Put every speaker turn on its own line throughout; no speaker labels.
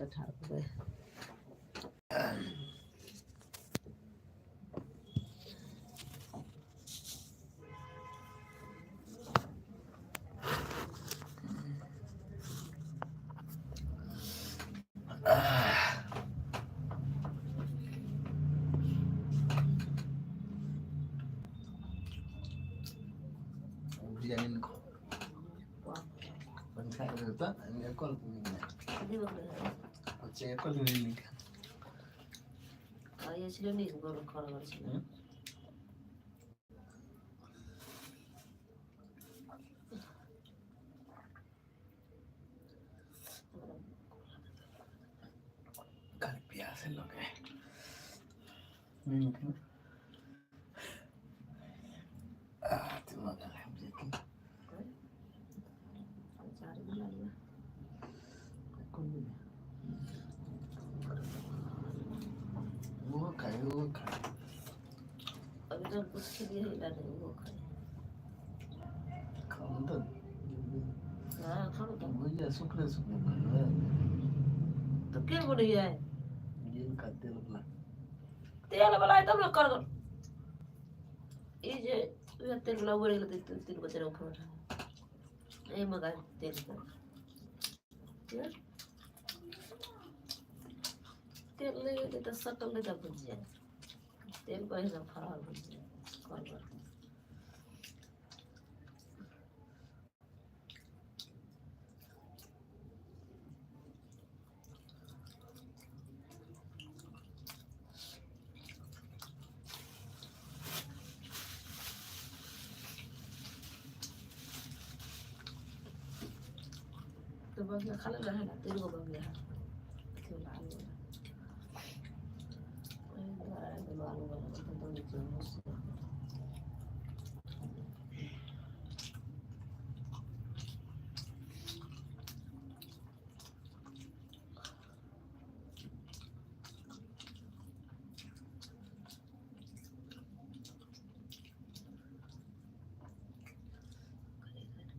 ठाढ़ भऽ।
प्यास लगे। वो खाए वो खाए।
अभी तो कुछ भी हिला नहीं, वो खाए।
खाऊं तो।
हाँ, खाओ तो।
भुजिया सुखले सुखले।
तो के बोलिए?
ये का तेल वाला।
तेल वाला है तब ना कर। ई जे तेल वाला उड़े गेलै, तीन तीन गो चारि गो परोठा एहि मगा तेल तेल नहि हेतै तऽ सटल नहि तऽ भुजिया तेल पहिने फड़ल भुजिया करबर। तो बगिया खा लेना है ना, तीन गो बगिया है, अथी वाला आलू वाला। ओहि दुआरे आलू वाला तऽ।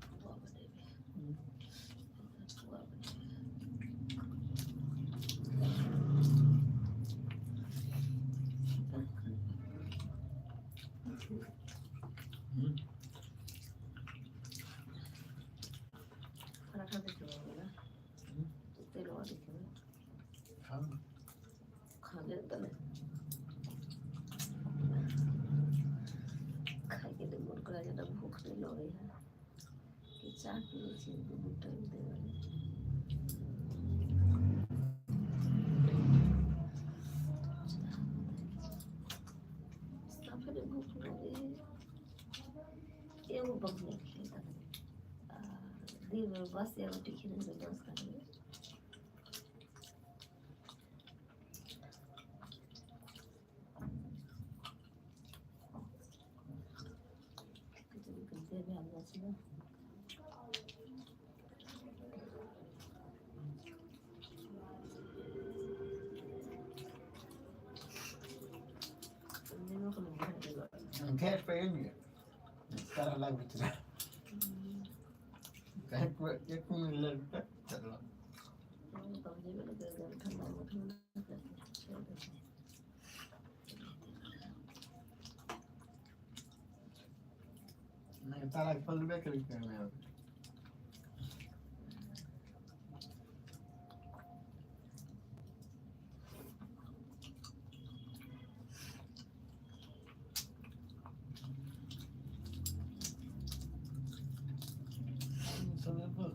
पुआ बनेबै, पुआ बनेबै। पराठा देखबै ना, तेलवा देखबै। खा ले तऽ नहि खाइके नहि मोन करै, जेना भूख नहि लगै है कि चाह पियै छी दुनू टाइम देबै। साफे नहि भूख लगै है। एगो बगिया खेलै आ दिनमे बस रोटी खेने रहियै नाश्ता मे। देह भए जाइ छै ने। निमक नहि भए गेल।
गैस पे नहीं सारा लग बिचरा एक एक मिनट लगता चलो।
तब जेबे ने करै ठंडा ठंडा।
नहीं, तारा फल बेकरी करने। सब बोल।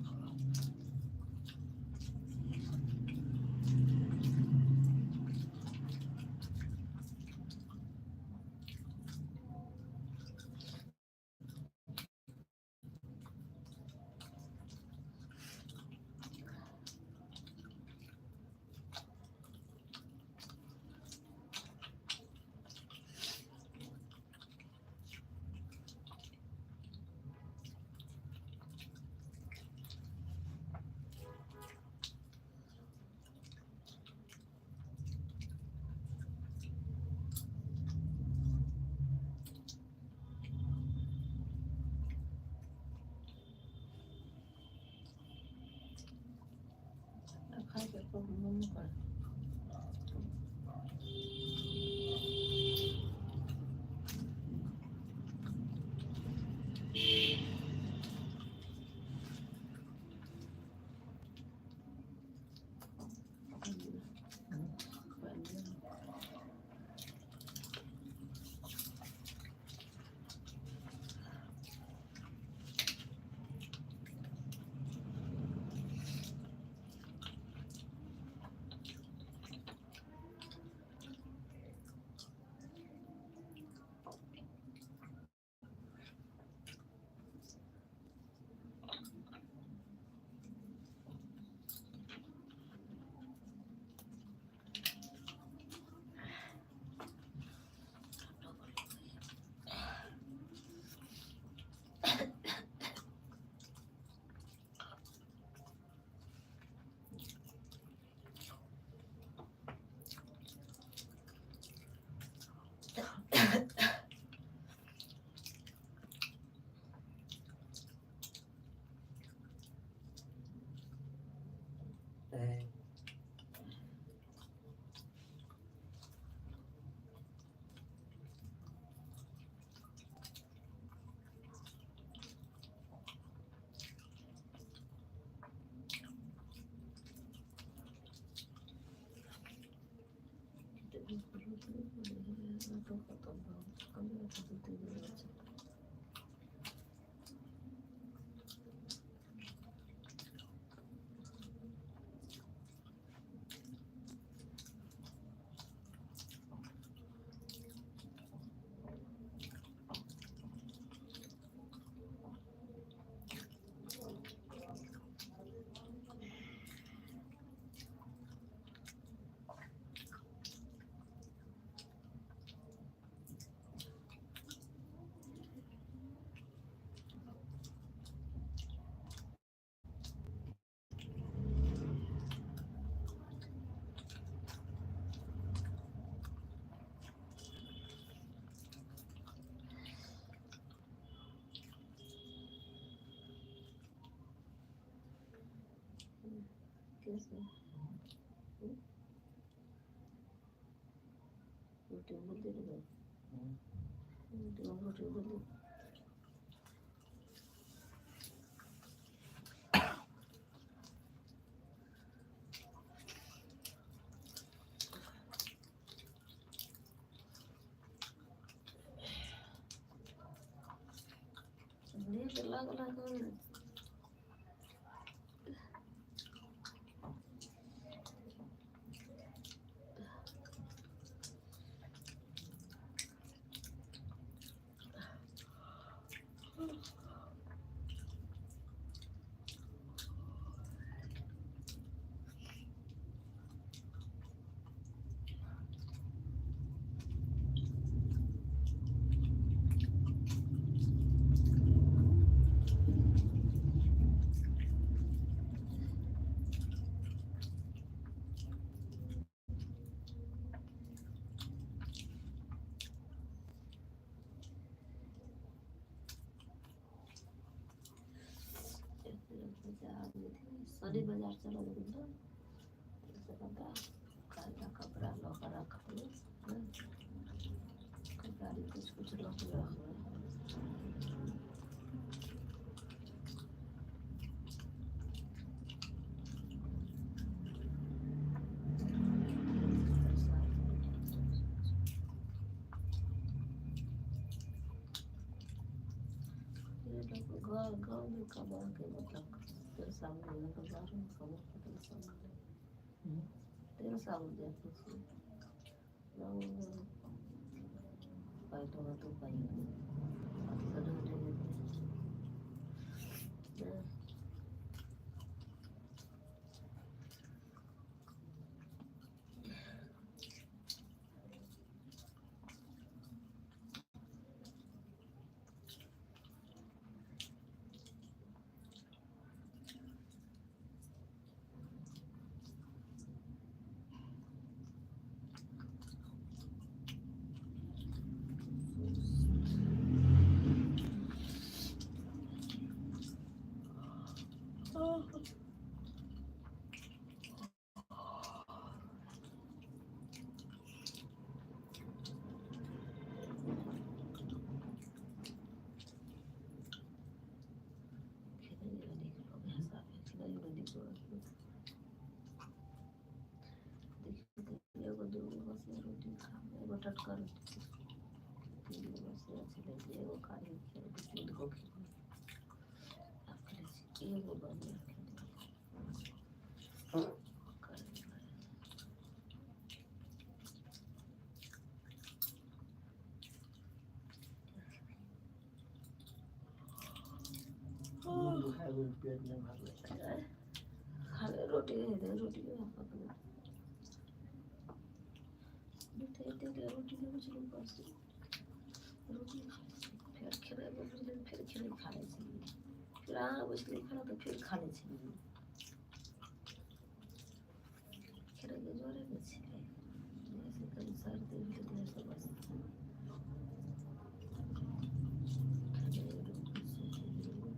मन करे।
এই।
রুটি বলতে দেবে, রুটি বলতে। লাগা। शनि बाजार चला ना, कपड़ा लऽ कऽ रखबै, कपड़ा कुछ कुछ लऽ कऽ रखबै। गाँव गाँव में कमा के मतलब तेल साबुन बाहर में कमा के तेल साबुन, तेल साबुन देखै छियै। पाइ तो तो पाइ। टटका रोटी, तीन गो बस छलै, एगो काल्हि खेबै, तीन गो खेबै। आब खेलै छी एगो बढ़िआँ खेलै।
मुँह दुखाय गेल, पेट नहि भरलै।
खा ले रोटी, दे रोटी। एते रोटी लेबै छलै परसू, रोटी खा लै छलियै। फेर खेनाइ बनबै छलियै, फेर खेनाइ खा लै छलियै। फेर अहाँ अबै छलियै खाना तऽ फेर खा लै छलियै। खेनाइके जोरे नहि छलै। जैसे कनि सर्दी भेलै तहियासँ बस खेनाइ रोटी सब्जी।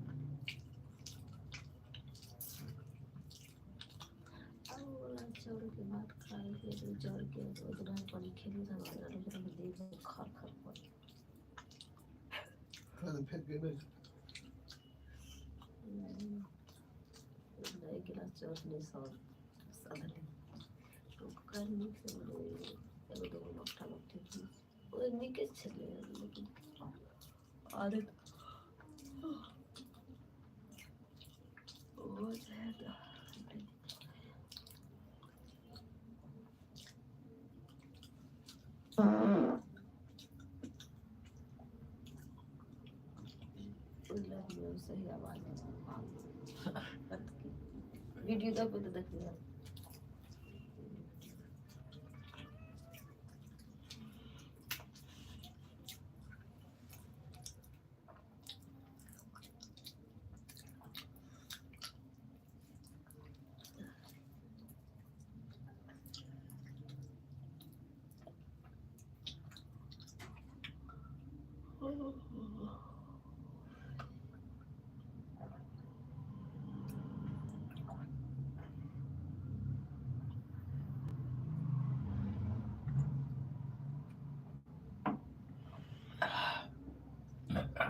आब चाउरके भात खाइ, चाउरके ओतना पानि खेलियै तऽ हमरा देह खर खर करै।
फेर गेबै।
एक गिलास चाउर नहि सधलै। काल्हि नीकसँ बनेबै, एगो दूगो मट्ठा मट्ठी ओ नीके छलै, लेकिन आदत ओ तऽ सही आवाज वीडियो देखबै तऽ देखबै।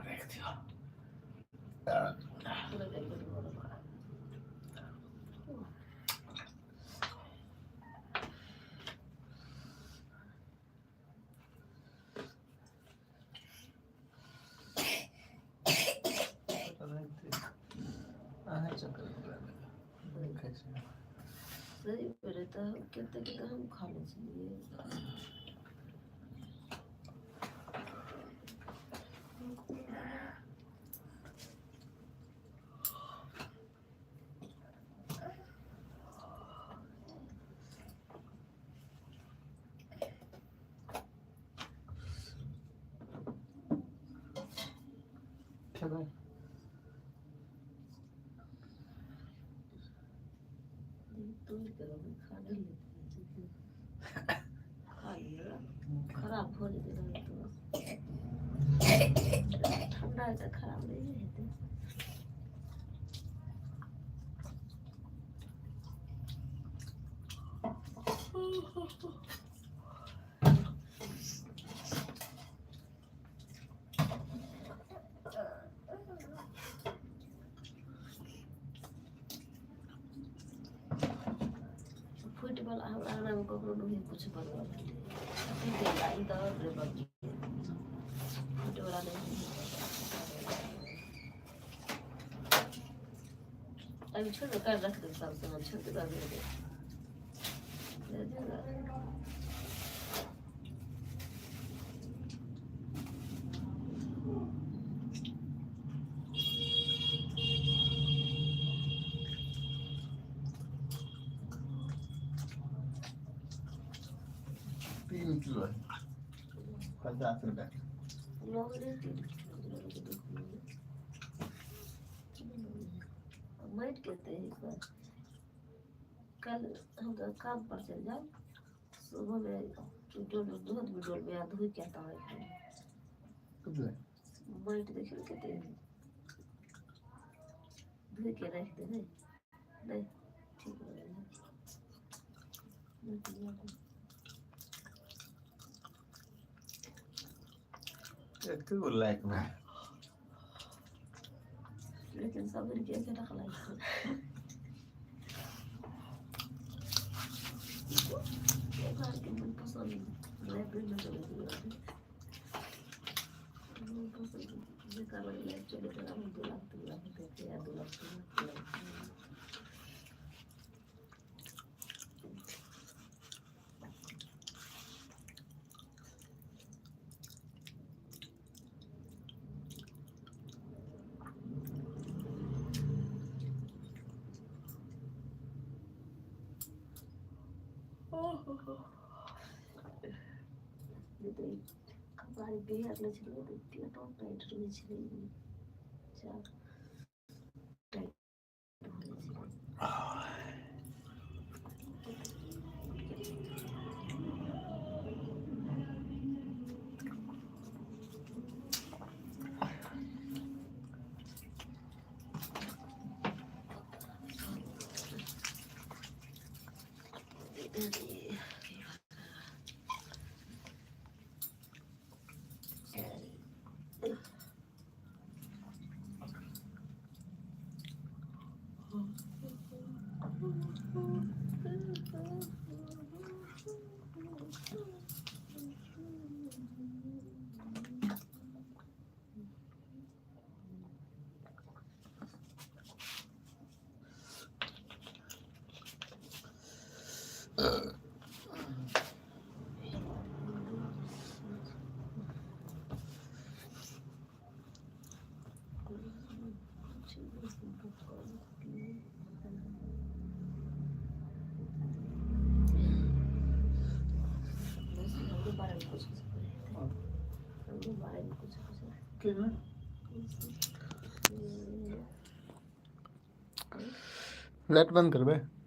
देख दियौ।
पूरा गाड़ि।
अहाँ चक्कर खाइ छी।
सही भेलै तऽ कतेक तऽ हम खा लै छलियै।
खेबै।
तोड़ि कऽ खा नहि लेते, खा लिअ, खराब भऽ जेतै तऽ। ठंडा है तऽ खराब नहि हेतै। फुटबॉल हमरा अंगनामे ककरो नहि कुछ बनबऽ भेलै। ई तऽ रे बाप, फुटबॉल नहि। अभी छोड़ कर रख दे, सब सामान छोड़ के दे दे दे दे।
3 किलो है, 50 रुपया।
लोग 3 किलो माटि के एक बार कल हम तो काम पर चल जाओ, सुबह में डोल दूध भी डोल में धोई के आता है।
कतले?
माटि देखियो कते, धोई के रख दे। नहीं नहीं, ठीक हो जाएगा।
एके गो लाइक बा।
लेकिन सब के के रखला के मन पसंद।
लाइट बंद करबे।